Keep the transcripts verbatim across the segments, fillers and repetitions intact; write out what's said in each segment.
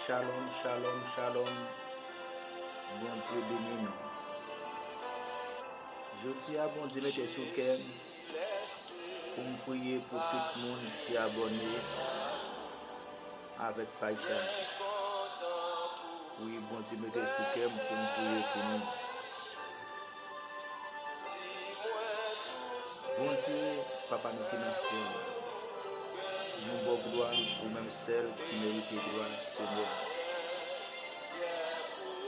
Shalom, shalom, shalom. Bondye beni nou. Jodi a, Bondye mete sou kè m pou m priye pou tout moun ki abòne avèk paj sa. Wi, Bondye mete sou kè m pou m priye pou nou. Bondye, Papa nou ki nan syèl la, nou ba w glwa, ou menm sèl ki merite glwa, Senyè.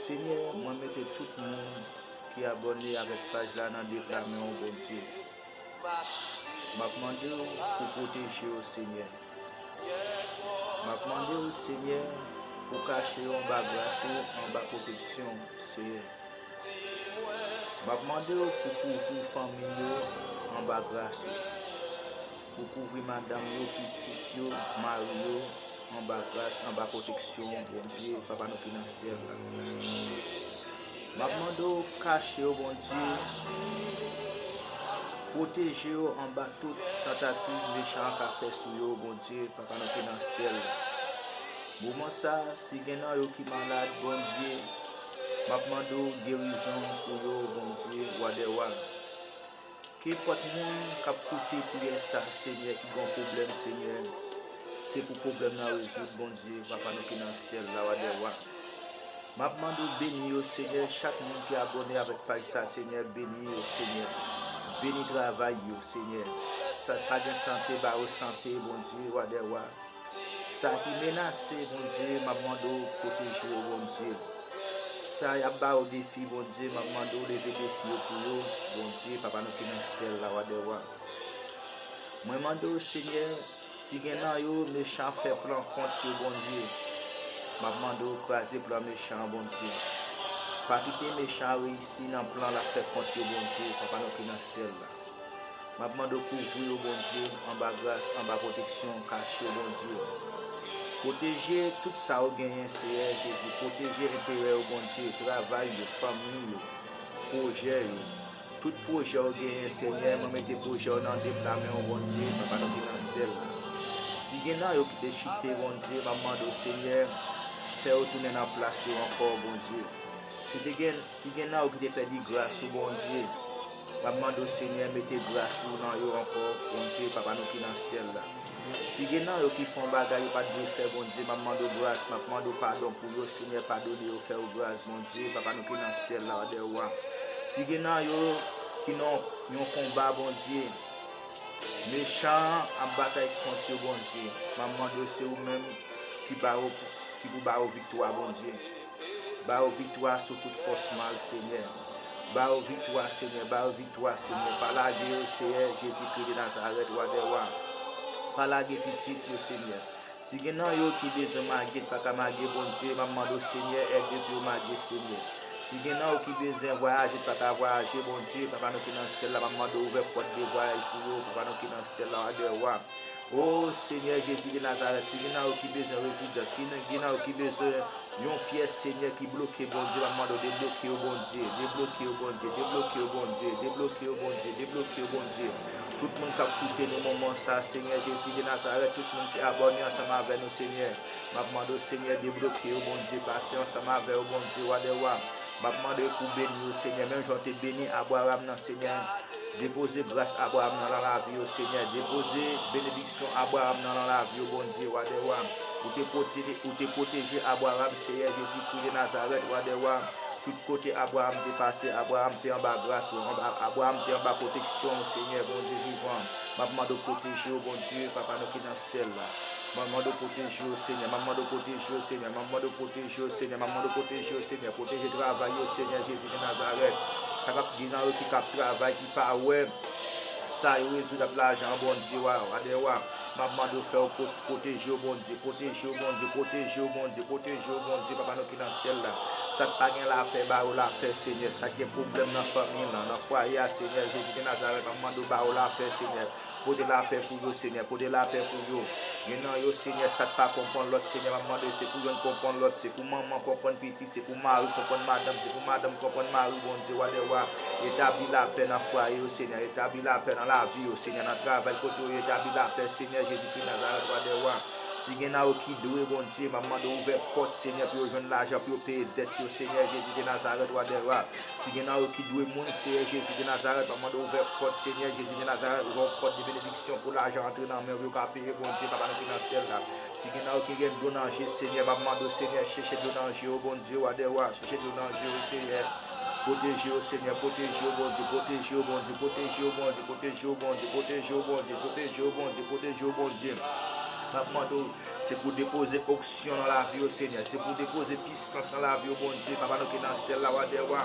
Senyè, mwen mete tout moun ki abòne avèk paj la nan de pla men w, Bondye. M ap mande w pou pwoteje yo, Senyè. M ap mande w, Senyè, pou kache yo anba gras ou, anba pwoteksyon w, Senyè. M ap mande w pou kouvri fanmi yo anba gras ou, pou kouvri madanm yo, pitit yo, mari yo anba gras, anba pwoteksyon w, Bondye, Papa nou ki nan syèl la. M ap mande w kache yo, Bondye, pwoteje yo anba tout tantativ mechan an ka fè sou yo, Bondye, Papa nou ki nan syèl la. Moman sa a, si gen nan yo ki malad, Bondye, m ap mande w gerizon pou yo, Bondye, Wa dè wa. Kenpòt moun k ap koute priyè sa, Senyè, ki gen yon pwoblèm, Senyè, se pou pwoblèm nan rezoud, Bondye, Papa nou ki nan syèl la, Wa dè wa. M ap mande w beni yo, Senyè, chak moun ki abòne avèk paj sa, Senyè, beni yo, Senyè. Beni travay yo, Senyè. Sa k pa gen sante, ba yo sante, Bondye, Wa dè wa. Sa ki menase, Bondye, m ap mande w pwoteje yo, Bondye. Sa y ap ba yo defi, Bondye, m ap mande w leve defi yo pou yo, Bondye, Papa nou ki nan syèl la, Wa dè wa. Mwen mande w, Senyè, si gen nan yo mechan fè plan kont yo, Bondye, m ap mande w kraze plan mechan an, Bondye. Pa kite mechan an reyisi nan plan l ap fè kont yo, Bondye, Papa nou ki nan syèl la. M ap mande w kouvri yo, Bondye, anba gras, anba pwoteksyon, kache yo, Bondye. Pwoteje tout sa yo genyen, Seyè Jezi. Pwoteje enterè yo, Bondye, travay yo, fanmi yo, pwojè yo. Tout pwojè yo genyen, Senyè, mwen mete pwojè yo nan de pla men w, Bondye, Papa nou ki nan syèl la. Si gen nan yo ki te chite, Bondye, m ap mande w, Senyè, fè yo tounen nan plas yo ankò, Bondye. Si te gen, si gen nan yo ki te pèdi gras ou, Bondye, m ap mande w, Senyè, mete gras ou nan yo ankò, Bondye, Papa nou ki nan syèl la. Si gen nan yo ki fè yon bagay yo pa t dwe fè, Bondye, m ap mande w gras, m ap mande w padon pou yo, Senyè, padone yo, fè yo gras, Bondye, Papa nou ki nan syèl la, Wa dè wa. Si gen nan yo ki nan yon konba, Bondye, mechan an ap batay kont yo, Bondye, m ap mande w, se ou menm ki ba yo, ki pou ba yo viktwa, Bondye. Ba yo viktwa sou tout fòs mal, Senyè. Ba yo viktwa, Senyè. Ba yo viktwa, Senyè. Pa lage yo, Seyè Jezikri de Nazarèt, Wa dè wa. Pa lage pitit yo, Senyè. Si gen nan yo ki bezwen mage, pa ka mage, Bondye, m ap mande w, Senyè, ède pou yo mage, Senyè. Si gen nan yo ki bezwen vwayaje, pa ka vwayaje, Bondye, Papa nou ki nan syèl la, m ap mande w ouvè pòt de vwayaj pou yo, Papa nou ki nan syèl la, Wa dè wa. O Senyè Jezi de Nazarèt, si gen nan yo ki bezwen rezidans, ki nan, gen nan yo ki bezwen yon pyès, Senyè, ki bloke, Bondye, m ap mande w debloke yo, Bondye, debloke yo, Bondye, debloke yo, Bondye, debloke yo, Bondye, debloke yo, Bondye. Tout moun k ap koute nou moman sa, Senyè Jezi de Nazarèt, tout moun ki abòne ansanm avè nou, Senyè, m ap mande w, Senyè, debloke yo, Bondye, pase ansanm avè yo, Bondye, Wa dè wa. M ap mande w pou beni yo, Senyè, menm jan w te beni Abraram nan, Senyè. Depoze gras Abraram nan nan lavi yo, Senyè. Depoze benediksyon Abraram nan nan lavi yo, Bondye, Wa dè wa. Ou te pwote-, ou te pwoteje Abraram, Seyè Jezikri de Nazarèt, Wa dè wa. Tout kote Abraram te pase, Abraram te anba gras ou, anba, Abraram te anba pwoteksyon ou, Senyè, Bondye vivan. M ap mande w pwoteje yo, Bondye, Papa nou ki nan syèl la. M ap mande w pwoteje yo, Senyè. M ap mande w pwoteje yo, Senyè. M ap mande w pwoteje yo, Senyè. M ap mande w pwoteje yo, Senyè. Pwoteje travay yo, Senyè Jezi de Nazarèt. Sa k ap gen nan yo ki k ap travay, ki pa wè sa yo rezoud ap lajan an, Bondye, Wa, Wa dè wa. M ap mande w fè w pwo-, pwoteje yo, Bondye. Pwoteje yo, Bondye. Pwoteje yo, Bondye. Pwoteje yo, Bondye. Papa nou ki nan syèl la. Sa k pa gen lapè, ba yo lapè, Senyè. Sa k gen pwoblèm nan fanmi nan, nan fwaye a, Senyè Jezi de Nazarèt, m ap mande w ba yo lapè, Senyè. Pote lapè pou yo, Senyè. Pote lapè pou yo. Gen nan yo, Senyè, sa k pa konprann lòt, Senyè, m ap mande, se pou yonn konprann lòt, se pou manman konprann pitit, se pou mari konprann madanm, se pou madanm konprann mari, Bondye, Wa dè wa. Etabli lapè nan fwaye yo, Senyè. Etabli lapè nan lavi yo, Senyè. Nan travay kote yo ye, etabli lapè, Senyè Jezikri Nazarèt, Wa dè wa. Si gen nan yo ki dwe, Bondye, m ap mande w ouvè pòt, Senyè, pou yo jwenn lajan, pou yo peye dèt yo, Senyè Jezi de Nazarèt, Wa dè wa. Si gen nan yo ki dwe moun, Senyè Jezi de Nazarèt, m ap mande w ouvè pòt, Senyè Jezi de Nazarèt, ouvè yon pòt de benediksyon pou lajan antre nan men yo, pou yo ka peye, Bondye, Papa nou ki nan syèl la. Si gen nan yo ki gen dlo nan je, Senyè, m ap mande w, Senyè, chèche dlo nan je yo, Bondye, Wa dè wa, chèche dlo nan je yo, Senyè. Pwoteje yo, Senyè, pwoteje yo, Bondye, pwoteje yo, Bondye, pwoteje yo, Bondye, pwoteje yo, Bondye, pwoteje yo, Bondye, pwoteje yo, Bondye, pwoteje yo, Bondye. M ap mande w, se pou depoze onksyon nan lavi yo, Senyè. Se pou depoze pisans nan lavi yo, Bondye, Papa nou ki nan syèl la, Wa dè wa.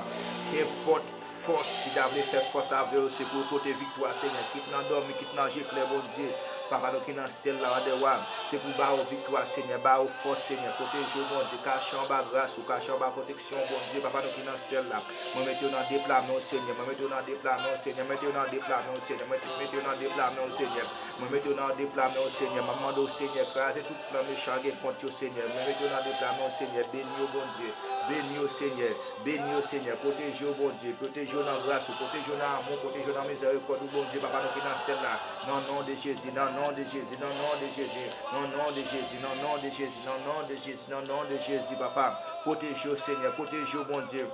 Kenpòt fòs ki ta vle fè fòs avè yo, se pou yo pote viktwa, Senyè. Kit nan dòmi, kit nan je klè, Bondye, Papa nou ki nan syèl la, Wa dè wa. Se pou ba yo viktwa, Senyè. Ba yo fòs, Senyè. Pwoteje yo, Bondye. Kache yo anba gras ou, kache yo anba pwoteksyon, Bondye, Papa nou ki nan syèl la. Mwen mete yo nan de pla men w, Senyè. Mwen mete yo nan de pla men w, Senyè. Mete yo nan de pla men w, Senyè. Mete, mete yo nan de pla men w, Senyè. Mwen mete yo nan de pla men w, Senyè. M ap mande w, Senyè, kraze tout plan mechan gen kont yo, Senyè. Mwen mete yo nan de pla men w, Senyè. Beni yo, Bondye. Beni yo, Senyè. Beni yo, Senyè. Pwoteje yo, Bondye. Pwoteje yo nan gras ou. Pwoteje yo nan amou. Pwoteje yo nan mizèrikòd ou, Bondye, Papa nou ki nan syèl la. Nan non de Jezi, nan non de Jezi, nan non de Jezi, nan non de Jezi, nan non de Jezi, nan non de Jezi, nan non de Jezi, Papa. Pwoteje yo, Senyè. Pwoteje yo, Bondye.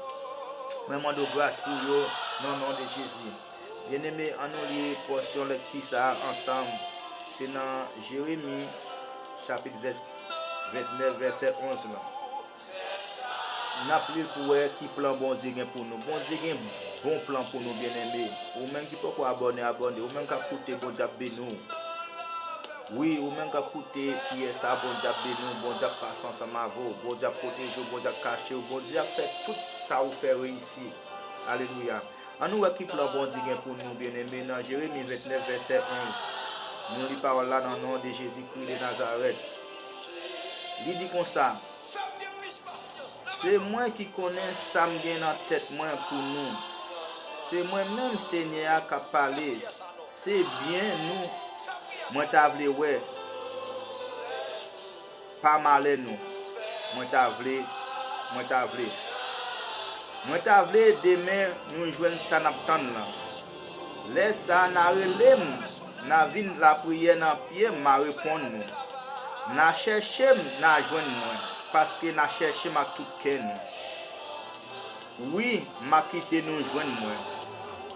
Mwen mande w gras pou yo, nan non de Jezi. Byeneme, ann nou li pòsyon lekti sa a ansanm. Se nan Jeremi, chapit vèt, ventnèf, vèsè onz lan. N ap li l pou wè ki plan Bondye gen pou nou. Bondye gen bon plan pou nou, byeneme. Ou menm ki poko abòne, abòne. Ou menm k ap koute, Bondye ap beni w. Wi, ou menm k ap koute priyè sa a, Bondye ap beni w, Bondye ap pase ansanm avè w, Bondye ap pwoteje w, Bondye ap kache w, Bondye ap fè tout sa ou fè reyisi. Alelouya. Ann nou wè ki plan Bondye gen pou nou, byeneme, nan Jeremi ventnèf, vèsè onz. Nou li pawòl la nan non de Jezikri de Nazarèt. Li di konsa, Se mwen ki konnen sa m gen nan tèt mwen pou nou. Se mwen menm, Senyè a, k ap pale. Se byen nou mwen ta vle wè, pa malè nou. Mwen ta vle, mwen ta vle. Mwen ta vle demen nou jwenn sa n ap tann lan. Lè sa a, n a rele m, n a vin lapriyè nan pye m, m a reponn nou. N a chèche m, n a jwenn mwen, paske n a chèche m ak tout kè nou. Wi, m a kite nou jwenn mwen.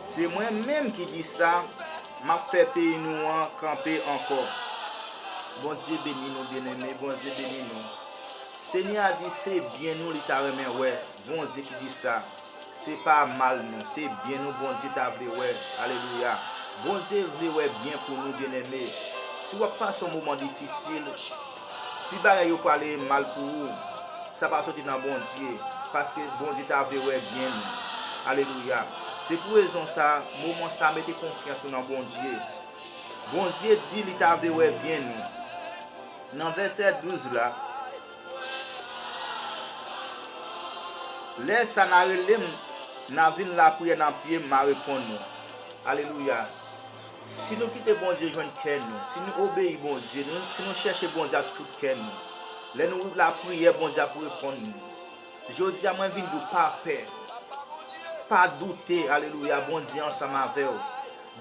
Se mwen menm ki di sa, m ap fè peyi nou an kanpe ankò. Bondye beni nou, byeneme, Bondye beni nou. Senyè a di se byen nou li ta renmen wè. Bondye ki di sa. Se pa mal nou, se byen nou Bondye ta vle wè. Alelouya. Bondye vle wè byen pou nou, byeneme. Si w ap pase yon moman difisil, si bagay yo prale mal pou ou, sa pa soti nan Bondye, paske Bondye ta vle wè byen nou. Alelouya. Se pou rezon sa, moman sa, mete konfyans ou nan Bondye. Bondye di li ta vle wè byen nou. Nan vèsè douz la, lè sa n a rele m, n a vin lapriyè nan pye m, m a reponn nou. Alelouya. Si nou kite Bondye jwenn kè nou, si nou obeyi Bondye, nou, si nou chèche Bondye ak tout kè nou, lè nou lapriyè, Bondye ap reponn nou. Jodi a, mwen vin di w pa pè, pa doute, alelouya, Bondye ansanm avè w.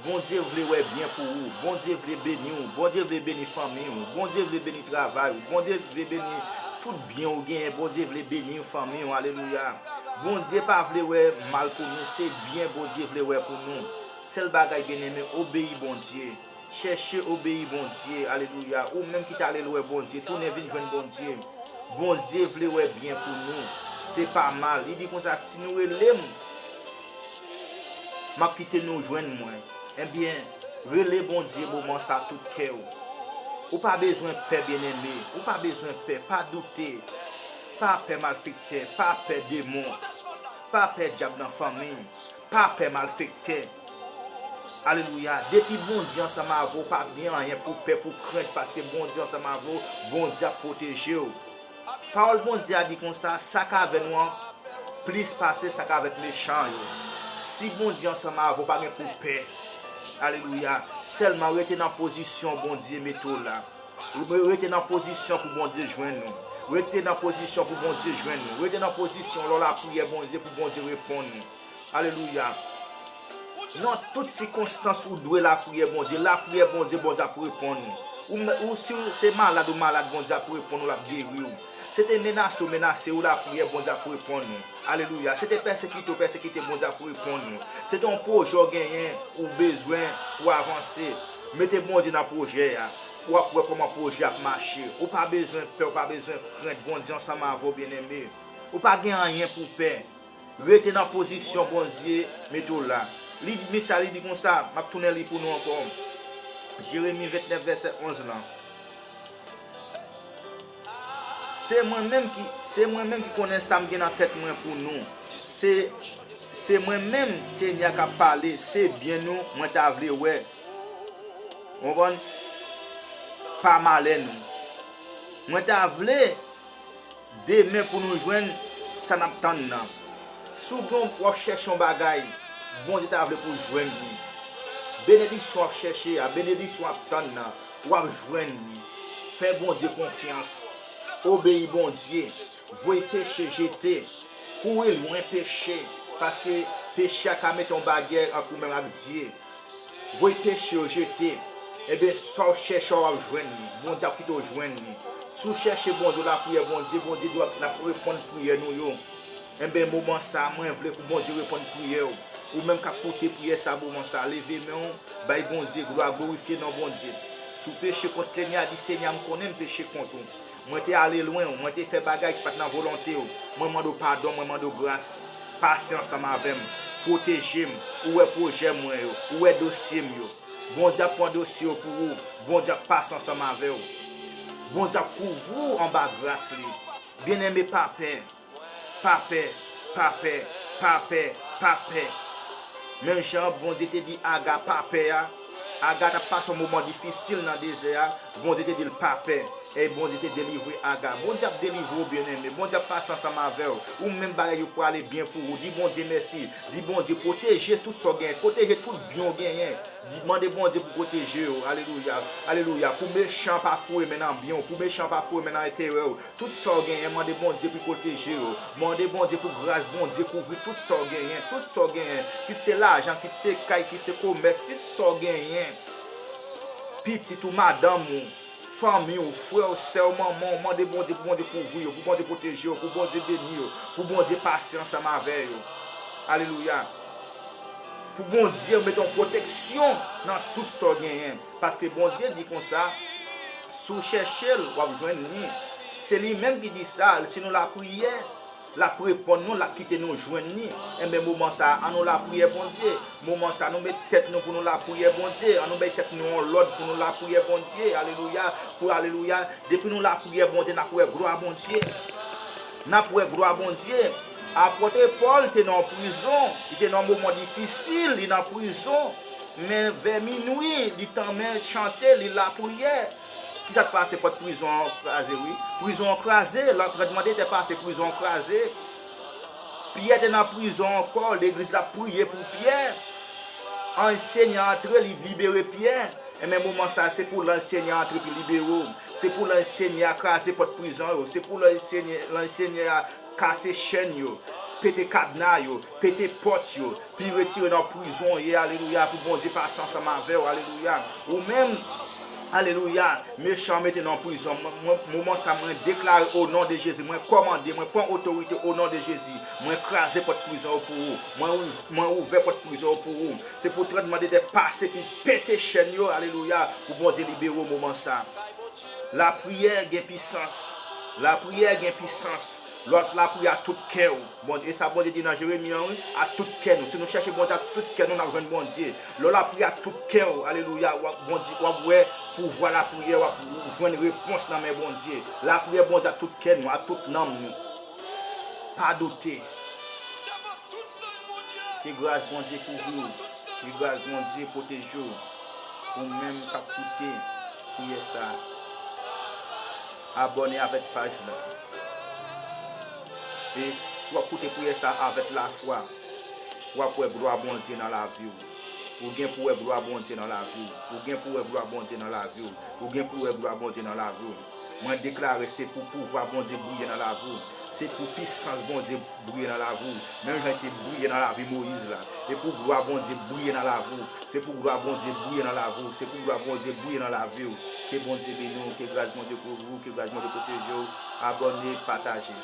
Bondye vle wè byen pou ou. Bondye vle beni w. Bondye vle beni fanmi w. Bondye vle beni travay ou. Bondye vle beni tout byen ou genyen. Bondye vle beni fanmi w. Alelouya. Bondye pa vle wè mal pou nou. Se byen Bondye vle wè pou nou. Sèl bagay, byeneme, obeyi Bondye. Chèche obeyi Bondye. Alelouya. Ou menm ki t ale lwen Bondye, tounen vin jwenn Bondye. Bondye vle wè byen pou nou. Se pa mal. Li di konsa, si nou rele m, m ap kite nou jwenn mwen. Ebyen, rele Bondye moman sa tout kè w. Ou pa bezwen pè, byeneme. Ou pa bezwen pè. Pa doute. Pa pè malfektè. Pa pè demon. Pa pè dyab nan fanmi. Pa pè malfektè. Alelouya. Depi Bondye ansanm avè w, pa gen anyen pou pè, pou krent, paske Bondye ansanm avè w, Bondye ap pwoteje w. Pawòl Bondye a di konsa, sa k avè nou an plis pase sa k avèk mechan yo. Si Bondye ansanm avè w, pa gen pou pè. Alelouya. Sèlman rete nan pozisyon Bondye mete w la. Rete nan pozisyon pou Bondye jwenn nou. Rete nan pozisyon pou Bondye jwenn nou. Rete nan pozisyon lè w lapriyè Bondye pou Bondye reponn ou. Alelouya. Nan tout sikonstans ou dwe lapriyè Bondye. Lapriyè Bondye, Bondye ap reponn ou. Ou, m- ou si w se malad ou malad, Bondye ap reponn ou, l ap geri w. Se te menase w menase w, lapriyè, Bondye ap reponn ou. Alelouya. Se te pèsekite w pèsekite, Bondye ap reponn ou. Se te yon pwojè w genyen, ou bezwen pou w avanse. Mete Bondye nan pwojè a. W ap wè kòman pwojè a ap mache. Ou pa bezwen pè, ou pa bezwen krent. Bondye ansanm avè w, byeneme. Ou pa gen anyen pou w pè. Rete nan pozisyon Bondye mete w la. Li di, Misye a, li di konsa, m ap tounen li pou nou ankò. Jeremi vennèf, vèsè onz lan. Se mwen menm ki, se mwen menm ki konnen sa m gen nan tèt mwen pou nou. Se, se mwen menm, Senyè, k ap pale. Se byen nou mwen ta vle wè. Ou konprann? Pa malè nou. Mwen ta vle demen pou nou jwenn sa n ap tann nan. Si w gen, w ap chèche yon bagay, Bondye ta vle pou w jwenn li. Benediksyon w ap chèche a, benediksyon w ap tann nan, w ap jwenn li. Fè Bondye konfyans. Obeyi Bondye. Voye peche jete. Kouri lwen peche. Paske peche a ka mete yon baryè ant ou menm ak Dye. Voye peche yo jete. Ebyen, sa w chèche a, w ap jwenn li. Bondye ap kite w jwenn li. Si w chèche Bondye, w lapriyè Bondye, Bondye di w ap, l ap reponn priyè nou yo. Enben, moman sa a, mwen vle pou Bondye reponn priyè w. Ou menm k ap koute priyè sa a, moman sa a, leve men w, bay Bondye glwa, glorifye non Bondye. Si w peche kont Senyè a, di, Senyè, m konnen m peche kont ou. Mwen te ale lwen w, mwen te fè bagay ki pa t nan volonte w. Mwen mande w padon, mwen mande w gras. Pase ansanm avè m. Pwoteje m. Ou wè pwojè mwen yo. Ou wè dosye m yo. Bondye ap pran dosye yo pou ou. Bondye ap pase ansanm avè w. Bondye ap kouvri w anba gras li. Byeneme, pa pè. Pa pè, pa pè, pa pè, pa pè. Menm jan Bondye te di Aga pa pè a, Aga t ap pase yon moman difisil nan dezè a, Bondye te di l pa pè, e Bondye te delivre Aga. Bondye ap delivre w, byeneme. Bondye ap pase ansanm avè w. Ou menm bagay yo pwale byen pou ou. Di Bondye mèsi. Di Bondye pwoteje tout sa w genyen. Pwoteje tout byen w genyen. Di, mande Bondye pou pwoteje w. Alelouya. Alelouya. Pou mechan pa foure men nan byen w. Pou mechan pa foure men nan enterè w. Tout sa w genyen, mande Bondye pou l pwoteje w. Mande Bondye pou gras Bondye kouvri tout sa w genyen, tout sa w genyen. Kit se lajan, kit se kay, kit se komès, tout sa w genyen. Pitit ou, madanm ou, fanmi w, frè w, sè w, manman w, mande Bondye pou Bondye kouvri yo, pou Bondye pwoteje yo, pou Bondye beni yo, pou Bondye pase ansanm avè yo. Alelouya. Pou Bondye mete yon pwoteksyon nan tout sa w genyen. Paske Bondye di konsa, si w chèche l, w ap jwenn li. Se li menm ki di sa, si nou lapriyè, l ap reponn nou, l ap kite nou jwenn li. Enben, moman sa a, ann nou lapriyè Bondye. Moman sa a, nou met tèt nou pou nou lapriyè Bondye. Ann nou bay tèt nou yon lòd pou nou lapriyè Bondye. Alelouya, pou alelouya. Depi nou lapriyè Bondye, n ap wè glwa Bondye. N ap wè glwa Bondye. Apot Pòl te nan yon prizon, li te nan yon moman difisil, li nan prizon. Men vè minwi, li tanmen chante, li lapriyè. Kisa k pase? Pòt prizon an kraze, wi. Prizon an kraze, lè trannblemanntè pase, prizon an kraze. Pyè te nan prizon ankò, legliz la ap priye pou Pyè. Anj Senyè a antre, li libere Pyè. Enben, moman sa a, se pou lanj Senyè a antre pou libere w. Se pou lanj Senyè a kraze pòt prizon yo. Se pou lanj Senyè, lanj Senyè a kase chèn yo, pete kadna yo, pete pòt yo, pou l retire nan prizon w ye. Alelouya, pou Bondye pase ansanm avè w. Alelouya. Ou menm, alelouya, mechan an mete nan prizon. Mwen, mwen, moman sa, mwen deklare o non de Jezi, mwen kòmande, mwen pran otorite o non de Jezi. Mwen kraze pòt prizon yo pou ou. Mwen, ou- mwen ouvè pòt prizon yo pou ou. Se pou trannblemanntè pase, pou pete chèn yo, alelouya, pou Bondye libere w moman sa. Lapriyè gen pisans. Lapriyè gen pisans. Lè w ap lapriyè a tout kè w. Bon, e sa Bondye di nan Jeremi an, wi, a tout kè nou. Si nou chèche Bondye a tout kè nou, n ap jwenn Bondye. Lè w lapriyè a tout kè w, alelouya, w ap, Bondye, w ap wè pouvwa lapriyè, w ap jwenn repons nan men Bondye. Lapriyè Bondye a tout kè nou, a tout nanm nou. Pa doute. Ke gras Bondye kouvri w. Ke gras Bondye pwoteje w. Ou menm k ap koute priyè sa a, abòne avèk paj la. E si w ap koute priyè sa a avèk lafwa, w ap wè glwa Bondye nan lavi w. Ou gen pou wè glwa Bondye nan lavi w. Ou gen pou wè glwa Bondye nan lavi w. Ou gen pou wè glwa Bondye nan lavi w. Mwen deklare se pou pouvwa Bondye briye nan lavi w. Se pou pisans Bondye briye nan lavi w. Menm jan te briye nan lavi Moyiz la. E pou glwa Bondye briye nan lavi w. Se pou glwa Bondye briye nan lavi w. Se pou glwa Bondye briye nan lavi w. Ke Bondye beni w. Ke gras Bondye kouvri w. Ke gras Bondye pwoteje w. Abòne, pataje.